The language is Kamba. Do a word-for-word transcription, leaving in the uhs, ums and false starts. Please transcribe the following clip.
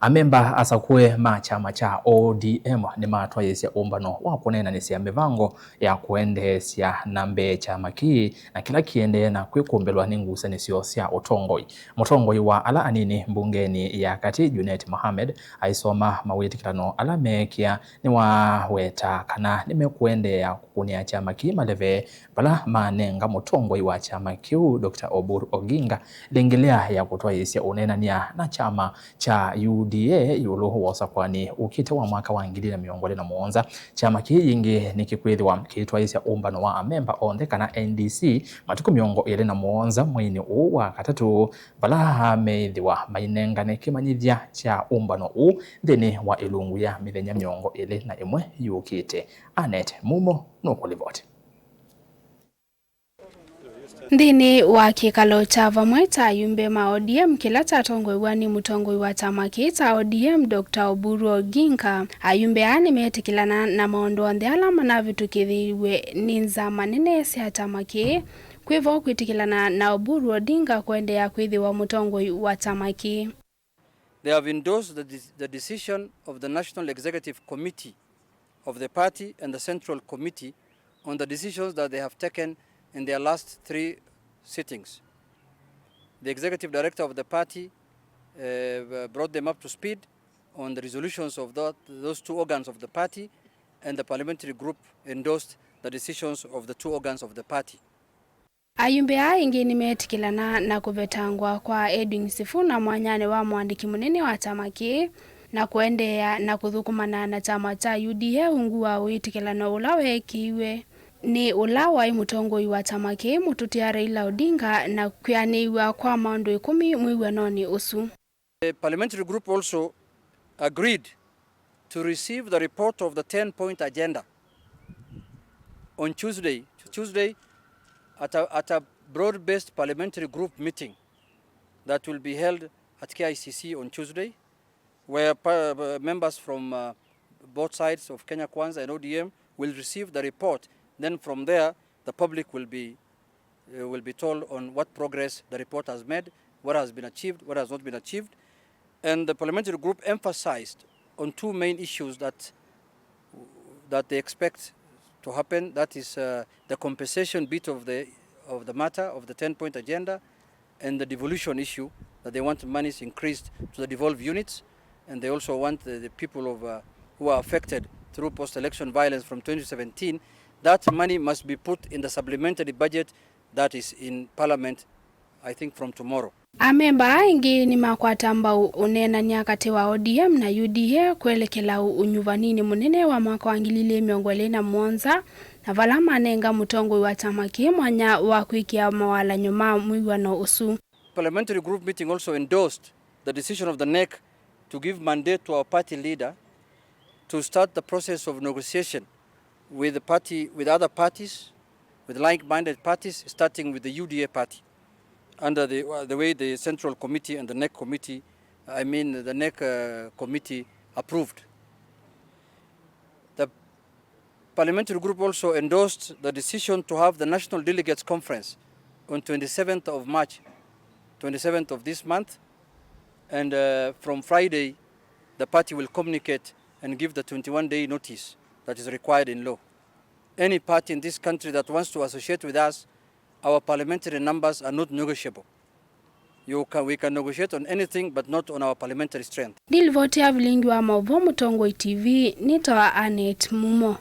Amemba asakũe ma kyama kya O D M nĩmatwaĩĩsye ũmbano wa kũneenanĩsya mĩvango ya kũendeesya na mbee kyama kĩĩ na kĩla kĩendee na kwĩkũmbĩlwa nĩ ngusanĩsyo sya ũtongoi. Mũtongoi wa ala anini mbungenĩ ya katĩ, Junet Mohamed, aisoma mawĩtĩkĩlano ala meekĩa, nĩwaweta kana nĩmekũendeea kũkũnĩa kyama kĩĩ maleve vala manenga mũtongoi wa kyama kĩu, Doctor Oburu Oginga, lĩngĩlĩa ya kũtwaĩĩsya ũneenany'a na kyama kya U D A ĩũlũ wa ũsakũani ũkĩte wa mwaka wa ngili na mĩongo ĩlĩ na mũonza. Kyama kĩĩ yĩngĩ nĩkĩkwĩthĩwa kĩitwaĩĩsya ũmbano wa amemba onthe, kana N D C, matukũ mĩongo ĩlĩ na mũonza mweinĩ ũũ wa katatũ, vala meĩthĩwa mainengane kĩmanyĩthya kya ũmbano ũũ nthĩnĩ wa ĩlungu ya mĩthenya mĩongo ĩlĩ na ĩmwe yũkĩte. Annet Mumo nũkũlivoti. Nthĩnĩ wa kĩkalo kya vamwe kya ayumbe ma O D M kĩla kyatongoew'a nĩ mũtongoi wa kyama kĩĩ kya O D M, Doctor Oburu Oginga, ayumbe aa nĩmetĩkĩlana na maũndũ onthe ala manavĩtũkĩthĩiw'e nĩ nzama nene sya kyama kĩĩ, kwĩ vo kwĩtĩkĩlana na Oburu Odinga kũendeea kwĩthĩwa mũtongoi wa kyama kĩĩ. They have endorsed the de-, the decision of the National Executive Committee of the party and the Central Committee on the decisions that they have taken in their last three sittings. The executive director of the party, uh, brought them up to speed on the resolutions of that, those two organs of the party, and the parliamentary group endorsed the decisions of the two organs of the party. Ayumbe aa ĩngĩ nĩmeetĩkĩlana na kũvetangwa kwa Edwin Sifuna mwanyanĩ wa mũandĩki mũnene wa kyama kĩĩ, na kũendeea na kũthũkũmana na kyama kya U D A ungu wa wĩtĩkĩlano ũla weekĩiwe nĩ ũla waĩ mũtongoi wa kyama kĩĩ, mũtũtia Raila Odinga, na kwĩanĩw'a kwa maũndũ ĩkũmi mwĩw'anonĩ ũsu. The parliamentary group also agreed to receive the report of the ten-point agenda on Tuesday, Tuesday at a, at a broad-based parliamentary group meeting that will be held at K I C C on Tuesday, where pa-, uh, members from, uh, both sides of Kenya Kwanza and O D M will receive the report. Then from there, the public will be, uh, will be told on what progress the report has made, what has been achieved, what has not been achieved. And the parliamentary group emphasized on two main issues that, that they expect to happen. That is, uh, the compensation bit of the, of the matter of the ten-point agenda and the devolution issue, that they want monies increased to the devolved units, and they also want the, the people of, uh, who are affected through post-election violence from twenty seventeen, that money must be put in the supplementary budget that is in parliament, I think, from tomorrow. Amemba aa ĩngĩ nĩmakwata mbau ũneenany'a katĩ wa O D M na U D A kwelekela ũ-, ũnyuvaninĩ mũnene wa mwaka wa ngili ilĩ mĩongo ĩlĩ na mũonza, na vala manenga mũtongoi wa kyama kĩĩ mwanya wa kwĩkĩa mawalany'o ma mwĩw'ano ũsu. Parliamentary group meeting also endorsed the decision of the NEC to give mandate to our party leader to start the process of negotiation with the party, with other parties, with like-minded parties, starting with the U D A party, under the, uh, the way the Central Committee and the NEC Committee, I mean, the NEC, uh, Committee approved. The parliamentary group also endorsed the decision to have the National Delegates Conference on twenty-seventh of March, twenty-seventh of this month, and, uh, from Friday, the party will communicate and give the twenty-one day notice that is required in law. Any party in this country that wants to associate with us, our parliamentary numbers are not negotiable. You can, we can negotiate on anything, but not on our parliamentary strength. Ndilivoti ya vilingi wa maũvoo Mũtongoi T V, nĩtawa Annet Mumo.